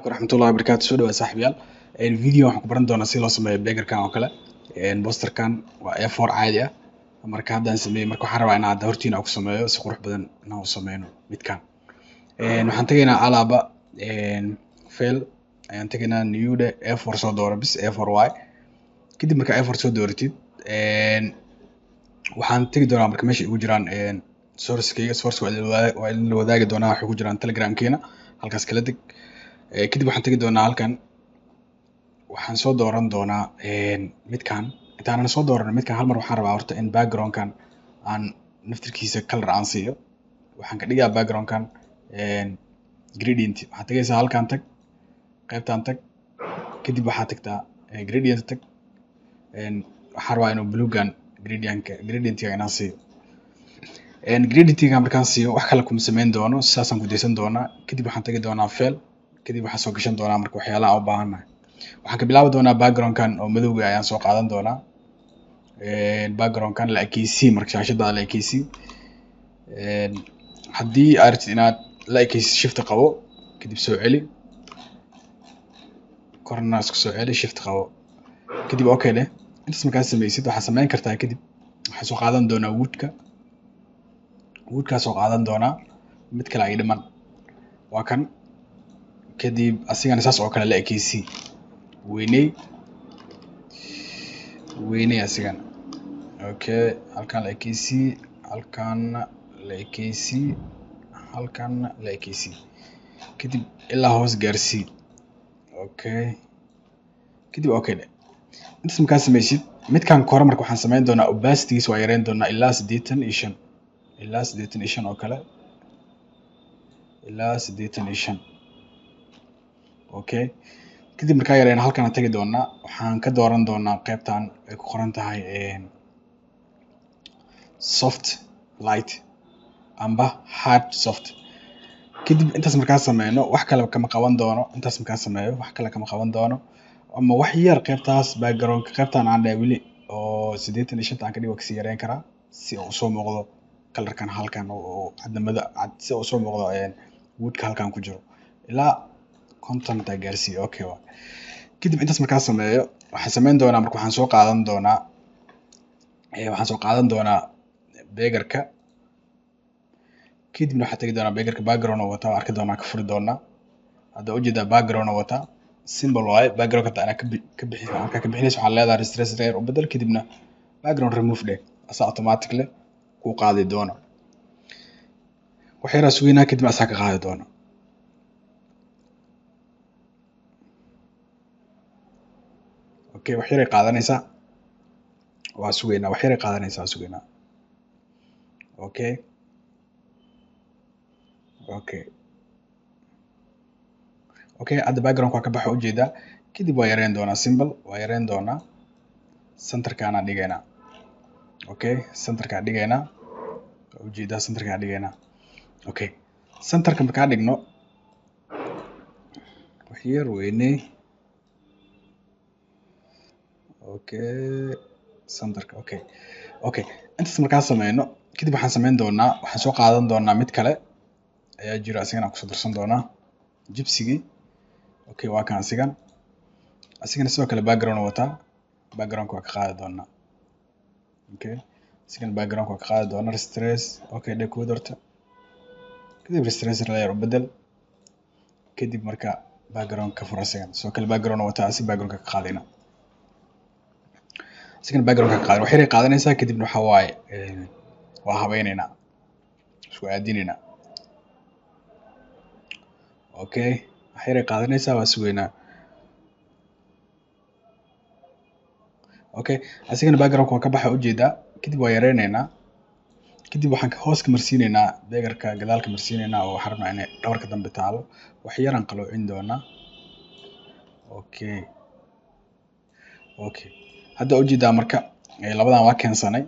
Waraxmatullahi wabarakaatu. Soo dhawaad saaxiibayaal. Video waxaan ku baran doonaa si loo sameeyo begerkan oo kale. Posterkan waa A4 caadi ah. Marka haddaan sameeyey, marka waxaan rabaa inaan hadda hortiina ku sameeyo si qurux badan inaan u sameyno midkan. Waxaan tegaynaa alaaba file ayaan tegaynaa, new dhe, A4 soo dooro bis, A4 y. Kadib marka A4 soo dooratid, waxaan tegi doonaa marka meesha igu jiraan source-kayga. Source waa idin la wadaagi doonaa, waxay ku jiraan Telegramkeena, halkaas kala deg. Kadib waxaan tegi doonaa halkan, waxaan soo dooran doonaa midkan. Intaanan soo dooran midkan, hal mar waxaan rabaa horta in backgroundkan aan naftirkiisa color aan siiyo. Waxaan ka dhigaa backgroundkan gradient. Waxaad tegaysaa halkan, tag, qaybtan tag, kadib waxaad tagtaa gradient tag. Waxaan rabaa inuu bluegan gradientka, gradientga inaan siiyo. Gradientga markaan siiyo, wax kale kuma sameyn doono, sidaasaan ku daysan doonaa. Kadib waxaan tegi doonaa file, kadib waxaan soo gashan doonaa marka waxyaalaha aan u baahannahay. Waxaan ka bilaabi doonaa backgroundkan oo madowga ayaan soo qaadan doonaa. Backgroundkan la ekeysii, marka shaashadda la ekeysii. Haddii aad rabtid inaad la ekeysid, shift qabo, kadib soo celi, korna isku soo celi, shift qabo, kadib okay dheh. Intaas markaad sameysid, waxaad sameyn kartaa, kadib waxaan soo qaadan doonaa woodka. Woodkaa soo qaadan doonaa, mid kale ay dhiman waa kan. Kadib asigana saas oo kale la ekeysii, weyney, weyney asigana. Okay, halkan la ekeysii, halkaana la ekeysii, halkaana la ekeysii, kadib ilaa hoos gaarsii. Okay, kadib okay dheh. Intaas markaad sameysid, midkan kore marka waxaan sameyn doonaa opacitygiisa waa yareyn doonaa ilaa 85, ilaa 85 oo kale, ilaa 85. Okay, kadib markaa yareyno, halkan aan tegi doonaa, waxaan ka dooran doonaa qaybtan ay ku qoran tahay soft light amba hard soft. Kadib intaas markaa sameyno, wax kale kama qaban doono. Intaas markaa sameeyo, wax kale kama qaban doono, ama wax yar qaybtaas background qaybtan aan dhahay weli oo 85-ta aan ka dhigo, kasii yareyn karaa si uu usoo muuqdo colorkan halkan oo cadnimada cad, si uu usoo muuqdo woodka halkan ku jiro. Ilaa 50 taa gaarsiiyo, okay waa. Kadib intaas markaa sameeyo, waxaan sameyn doonaa marka waxaan soo qaadan doonaa begerka. Kadibna waxaan tegi doonaa begerka, background oo wataa arki doonaa, ka furi doonaa. Hadda ujeedaa background oo wataa, simple waaye. Background hada anaa ka bixi, markaa ka bixinayso waxaa leedahay rasterize layer u bedel, kadibna background remove dheh, asaa automatically kuu qaadi doono. Wax yaraa sugeynaa, kadibna asaa ka qaadi doono. Okay, wax yaray qaadanaysaa, waa sugeynaa. Wax yaray qaadanaysaa, waa sugeynaa. Okay, hadda background waa ka baxa, ujeedaa. Kadib waa yareyn doonaa, simple waa yareyn doonaa, centerkaanaan dhigaynaa. Okay, centerkaan dhigaynaa, waa ujeedaa, centerkaan dhigaynaa. Okay, centerka markaa dhigno, wax yar weyney. Okay, centerka. Okay, intaas markaa sameyno, kadib waxaan sameyn doonaa, waxaan soo qaadan doonaa mid kale ayaa jira, asigana aan kusoo darsan doonaa gypsygii. Okay, waa kan asigan. Asigana sidoo kale background wataa, backgroundka waa ka qaadi doonaa. Okay, asigana backgroundka waa ka qaadi doonaa. Rasterize okay dheh kood horta, kadib rasterize layer u bedel, kadib marka background ka fur. Asigan sidoo kale background wataa, asi backgroundka ka qaadayna, asigana backgroundka ka qaadayna. Wax yaray qaadanaysaa, kadibna waxa waaye waa habeyneynaa, isku aadinaynaa. Okay, wax yaray qaadanaysaa, waa sugeynaa. Okay, asigana backgroundka waa ka baxa, ujeedaa. Kadib waa yareyneynaa, kadib waxaan hoos ka marsiineynaa begerka, gadaal ka marsiineynaa, oo waxaan rabnaa inay dhabarka dambe taalo. Wax yaraan qaloocin doonaa. Okay, hadda ujeedaa marka labadan waa keensanay.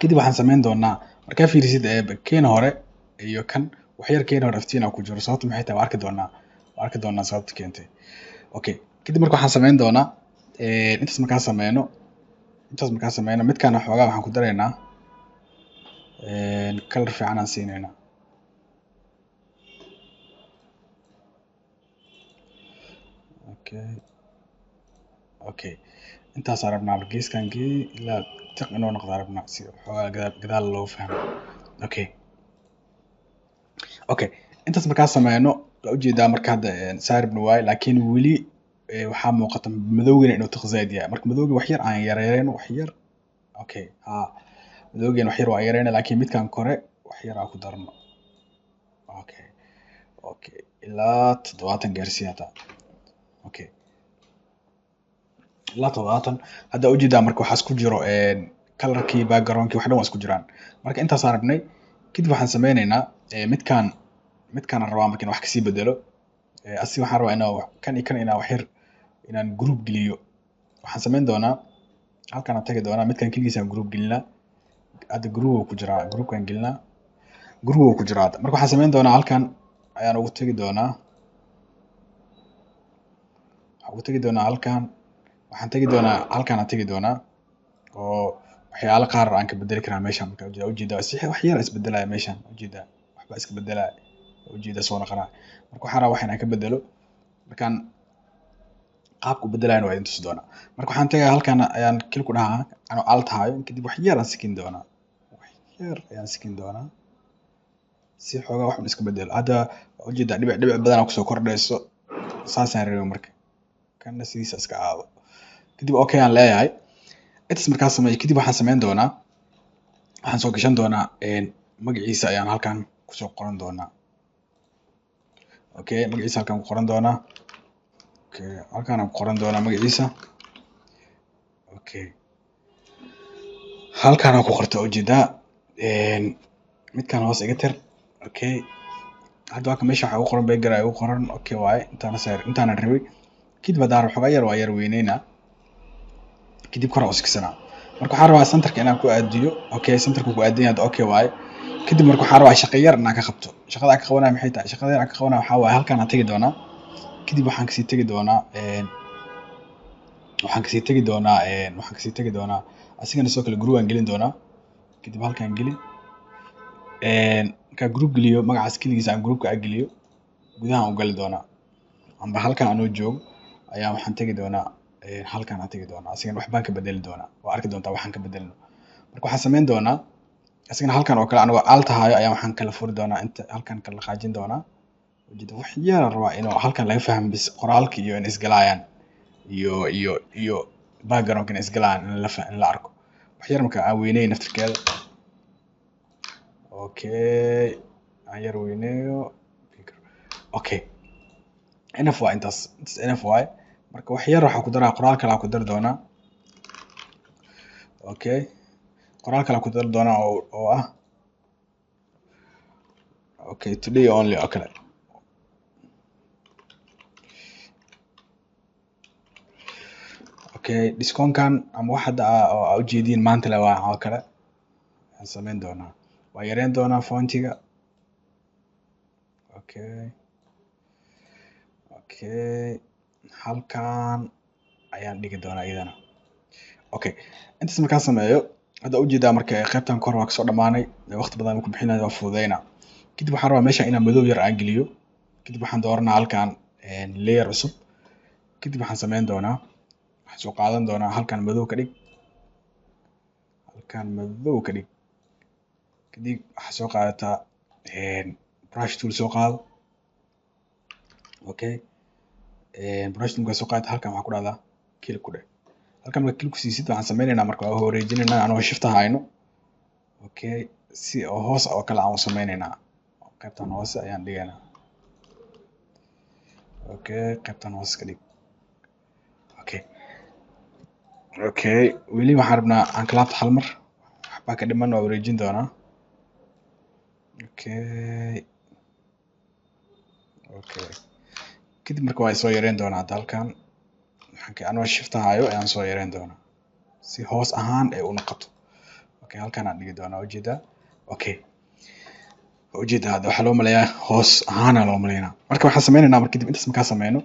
Kadib waxaan sameyn doonaa, markaa fiirisid keena hore iyo kan, wax yar keena hore iftiin ku jiro. Sababta maxay tahay? Waa arki doonaa, waa arki doonaa sababta keentay. Okay, kadib marka waxaan sameyn doonaa, intaas markaa sameyno, intaas markaa sameyno, midkaan xoogaa waxaan ku daraynaa color fiican aan siineynaa. Okay, okay, intaasaan rabnaa. Geeskan geey ilaa tiq inuu noqdo rabnaa, si xoogaa gadaal gadaal loo fahmo. Okay, okay, intaas markaa sameyno, waa ujeedaa. Marka hadda saaribna waaye, laakiin weli waxaa muuqata madowgina inuu tiq zaid yahay. Marka madowga wax yar aan yareereyno, wax yar. Okay, ha, madowgina wax yar waa yareyna, laakiin midkan kore wax yar aan ku darno. Okay, okay, ilaa 70 gaarsiiya hataa. Okay, ilaa 70 hadda ujeedaa. Marka waxaa isku jiro colorkii, backgroundkii, wax dhan waa isku jiraan. Marka intaasaan rabnay. Kadib waxaan sameyneynaa midkaan. Midkaan aan rabaa marka in wax kasii bedelo. Asi waxaan rabaa inaan kan iyo kan inaan wax yar inaan group geliyo. Waxaan sameyn doonaa, halkaan aan tagi doonaa, midkaan keligiis aan group gelinaa. Hadda group uu ku jiraa, groupkaan gelinaa, group uu ku jiraa hadda. Marka waxaan sameyn doonaa, halkaan ayaan ugu tagi doonaa, waxaan ugu tagi doonaa halkaan, waxaan tagi doonaa halkaan aan tagi doonaa oo waxyaalo qaar aan ka bedeli karaa meeshan. Marka ujeeda, ujeedaa si wax yar isbedelaya meeshan, ujeedaa waxba iska bedelaya, ujeeda soo noqonaya. Marka waxaan rabaa wax inaan ka bedelo. Markaan qaabka u bedelayana waa idin tusi doonaa. Marka waxaan tagayaa halkaan, ayaan click ku dhahaa anoo alt hayo. Kadib wax yar aan sikin doonaa, wax yar ayaan sikin doonaa si xoogaa wax un iska bedelo. Hadda waa ujeedaa, dhibic dhibic badan aa kusoo kordhayso, saasaan rabay. Marka kanna sidiisa iska aado. Kadib okay aan leeyahay. Intaas markaa sameeyo, kadib waxaan sameyn doonaa, waxaan soo gashan doonaa magaciisa ayaan halkan kusoo qoran doonaa. Okay, magaciisa halkan ku qoran doonaa. Okay, halkaan aan ku qoran doonaa magaciisa. Okay, halkaan aan ku qorta, ujeedaa. Midkaan hoos iga tir. Okay, hadda waa ka meesha waxaa ugu qoran Beggar ay ugu qoran. Okay waaye, intaana saar, intaana rabay. Kadib haddaan rabo xogaa yar waa yar weyneynaa, kadib kor aan usiksanaa. Marka waxaan rabaa centerka inaan ku aadiyo. Okay, centerka ku aadiyan hadda. Okay waaye. Kadib marka waxaan rabaa shaqo yar inaan ka qabto. Shaqada aan ka qabanayo maxay tahay? Shaqada yar aan ka qabanayo waxaa waaye, halkaan aan tegi doonaa, kadib waxaan kasii tegi doonaa, waxaan kasii tegi doonaa, waxaan kasii tegi doonaa asigana sidoo kale group aan gelin doonaa. Kadib halkaan geli. Markaan group geliyo, magacaas keligiis aan groupka aan geliyo, gudaha aan u gali doonaa. Amba halkaan anoo joogo ayaa waxaan tegi doonaa, halkaan aan tegi doonaa, asigana wax baan ka bedeli doonaa. Waa arki doontaa waxaan ka bedelno. Marka waxaan sameyn doonaa, asigana halkan oo kale anigoo alt hayo ayaa waxaan kala furi doonaa inta, halkan kala dhaqaajin doonaa. Ujeeda, wax yar aan rabaa inuu halkan laga fahmo bis, qoraalka iyo in isgalayaan iyo backgroundka in isgalayaan, in la arko wax yar. Marka aan weyneeyo naftirkeeda. Okay, aan yar weyneeyo. Okay, enough waa intaas, intaas enough waaye. Marka wax yar waxaa ku daraa, qoraal kale aan ku dari doonaa. Okay, qoraal kale aan ku dari doonaa oo ah okay, today only oo kale. Okay, discountkan ama wax hadda oo aa ujeediin maanta le waa oo kale aan sameyn doonaa. Waa yareyn doonaa fontiga. Okay, okay, halkan ayaan dhigi doonaa iyadana. Okay, intaas markaan sameeyo, hadda ujeedaa. Marka qaybtan kor waa kasoo dhamaanay, waqti badan ku bixinayo, waa fududeynaa. Kadib waxaan rabaa meesha inaan madow yar aan geliyo. Kadib waxaan dooranaa halkan layer cusub. Kadib waxaan sameyn doonaa, waxaan soo qaadan doonaa halkan, madow ka dhig, halkan madow ka dhig. Kadib waxaa soo qaadataa brush tool, soo qaado. Okay, brush tool markaa soo qaadato, halkan waxaa ku dhahdaa click ku dheh. Halkan markaa click ku siisid, waxaan sameyneynaa marka waa wareejinaynaa anoo shift hayno. Okay, si oo hoos oo kale aan u sameyneynaa, qaybtan hoose ayaan dhigaynaa. Okay, qaybtan hoose ka dhig. Okay, okay, weli waxaan rabnaa aan ka laabto hal mar, waxbaa ka dhiman, waa wareejin doonaa. Okay, okay, kadib marka waa soo yareyn doonaa. Hadda halkan waxaan ka anoo shift hayo ayaan soo yareyn doonaa si hoos ahaan ay u noqoto. Okay, halkan aan dhigi doonaa, ujeedaa. Okay, ujeedaa, hadda waxaa loo maleeyaa hoos ahaana loo maleynaa. Marka waxaan sameyneynaa, marka kadib intaas markaa sameyno,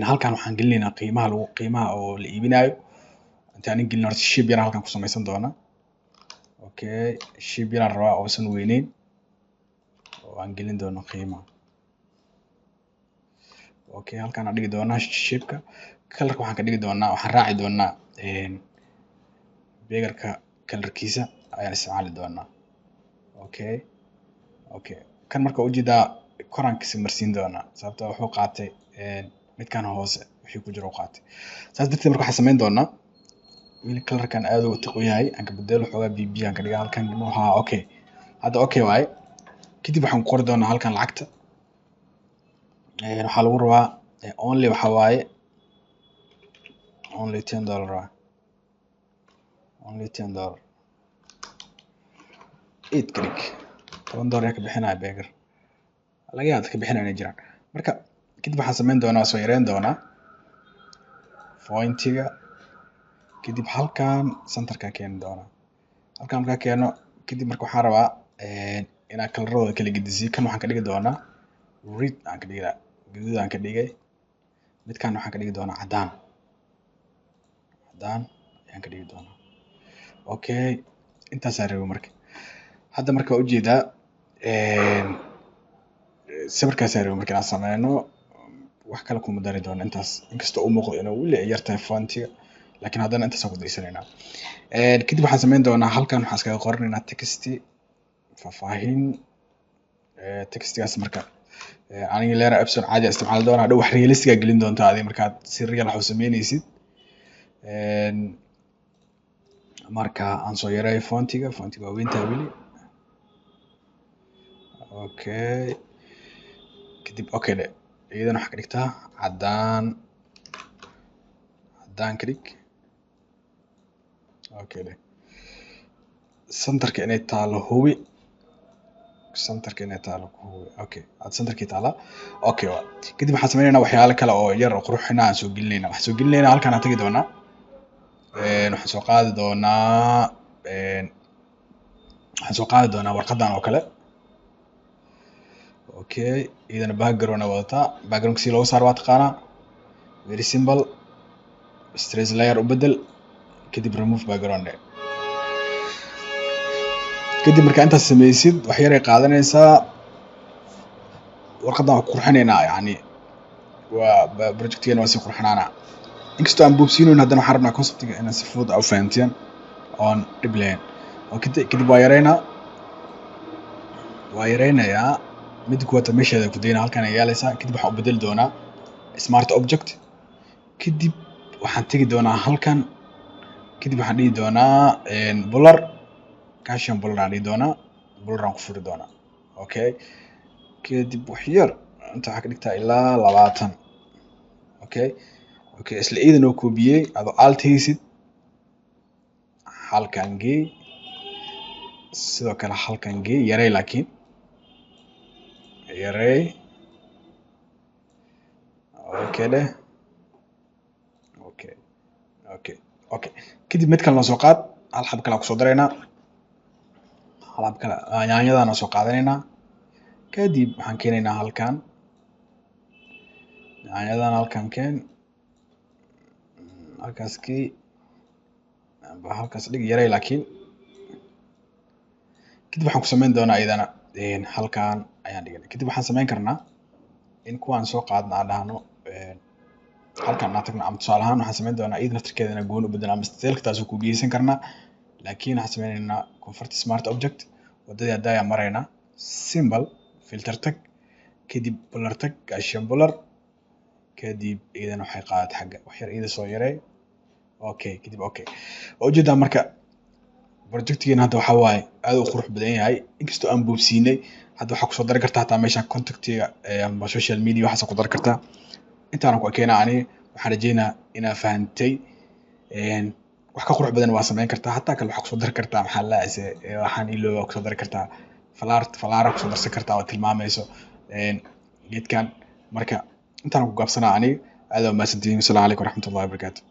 halkan waxaan gelinaynaa qiimaha lagu qiimaha oo la iibinayo. Inta aanan gelin, horta shape yaraan halkan ku sameysan doonaa. Okay, shape yaraan rabaa oosan weyneyn oo aan gelin doono qiimaha. Okay, halkaan aan dhigi doonaa shapeka. Colorka waxaan ka dhigi doonaa, waxaan raaci doonaa burgerka colorkiisa ayaan isticmaali doonaa. Okay, kan marka ujeedaa koraan kasi marsiin doonaa, sababtoo wuxuu qaatay midkan hoose wixii ku jiro u qaatay. Saas darteed marka waxaan sameyn doonaa, weli colorkan aad uu thick u yahay, aan ka bedelo xoogaa, bb aan ka dhigaa halkan. Ha, okay, hadda okay waaye. Kadib waxaan ku qori doonaa halkan lacagta. Waxaa lagu rabaa only, waxaa waaye only $10 waaye, only $10. Eight ka dhig, $10 yaa ka bixinaya burger? Laga yaaba dadka bixinaya inay jiraan. Marka kadib waxaan sameyn doonaa, soo yareyn doonaa fontiga. Kadib halkan centerka keeni doonaa. Halkan markaa keeno kadib, marka waxaan rabaa inaan coloradooda kala gedisiyo. Kan waxaan ka dhigi doonaa red aan ka dhigaa, gaduud aan ka dhigay. Midkan waxaan ka dhigi doonaa cadaan, cadaan ayaan ka dhigi doonaa. Okay, intaasaa rabay. Marka hadda marka waa ujeedaa, sawirkaasaa rabay marka inaan sameyno. Wax kale kuma dari doono intaas, inkastoo u muuqdo inuu weli ay yar tahay fontiga, laakiin haddana intaasaan ku daysanaynaa. Kadib waxaan sameyn doonaa, halkan waxaan iskaga qoranaynaa text, faahfaahin. Textigaas marka aniga Lera Epson caadi aan isticmaali doonaa. Hadhow wax realistic aa gelin doontaa adiga markaad si real wax u sameynaysid. Marka aan soo yareeyo fontiga, fontiga waa weyntahay weli. Okay, kadib okay dhe. Iyadana waxaa ka dhigtaa caddaan, caddaan ka dhig. Okay dheh. Centerka inay taalo hubi, centerka inay taalo ku hubi. Okay, aad centerkii taalaa, okay. Waa kadib waxaan sameynaynaa waxyaalo kale oo yar oo qurxina aan soo gelinayna. Waxaan soo gelinaynaa, halkaan aan tagi doonaa, waxaan soo qaadi doonaa, waxaan soo qaadi doonaa warqadan oo kale. Okay, iyadana background ay wadataa. Backgroundka si looga saaro waa taqaanaa, very simple. Rasterize layer u bedel, kadib remove background. Kadib markaa intaas sameysid, wax yaray qaadanaysaa. Warqadan waa ku qurxinaynaa, yani waa projectgeena waa sii qurxinaanaa. Inkastoo aan boobsiinoyn, haddana waxaan rabnaa conceptiga inaan si fudud u fahanteen oon dhib lahayn. Oo kadib waa yareynaa, waa yareynayaa. Midda kuwaata meesheeda ku dayna, halkan ay yaalaysaa. Kadib waxaan u bedeli doonaa smart object. Kadib waxaan tegi doonaa halkan. Kadib waxaan dhihi doonaa blur, Gaussian blur aan dhihi doonaa, blur aan ku furi doonaa. Okay, kadib wax yar inta waxaa ka dhigtaa ilaa 20. Okay, isla iidan oo koobiyey, adoo alt haysid, halkan gey. Sidoo kale halkan gey, yarey, laakiin yarey. Okay dheh. Okay. Kadib mid kale noo soo qaad, hal xab kale aan kusoo daraynaa, hal xab kale yaanyadaan soo qaadanaynaa. Kadib waxaan keenaynaa halkan, yaanyadan halkan keen, halkaas key, halkaas dhig, yarey laakiin. Kadib waxaan ku sameyn doonaa iyadana halkan ayaan dhiganay. Kadib waxaan sameyn karnaa in kuwaan soo qaadno, aan dhahno halkan aan tagno, ama tusaale ahaan waxaan sameyn doonaa iyada naftirkeeda inaan gooni u bedelno, ama styleka taas ku geysan karnaa. Laakiin waxaan sameyneynaa convert smart object. Wadadii hadda ayaan maraynaa, simple. Filter tag, kadib blur tag, Gaussian blur. Kadib iyadana waxay qaadatay xagga, wax yar iyada soo yarey. Okay, kadib okay, waa ujeedaa. Marka projectigeena hadda waxaa waaye aad u qurux badan yahay, inkastoo aan boobsiinay. Hadda waxaa kusoo dari kartaa hataa meeshan contactiga ama social media, waxaas ku dari kartaa. Intaana ku ekeenaa. Aniga waxaan rajeynaa inaa fahantay. Wax ka qurux badan waa sameyn kartaa. Hataa kale waxaa kusoo dari kartaa, maxaa la waxaan ilooba, kusoo dari kartaa falaar, falaara kusoo darsan kartaa oo tilmaamayso geedkan. Marka intaan ku gaabsanaa aniga. Aad waa mahadsantihiin. Wasalaamu calaykum waraxmatullahi wabarakaatu.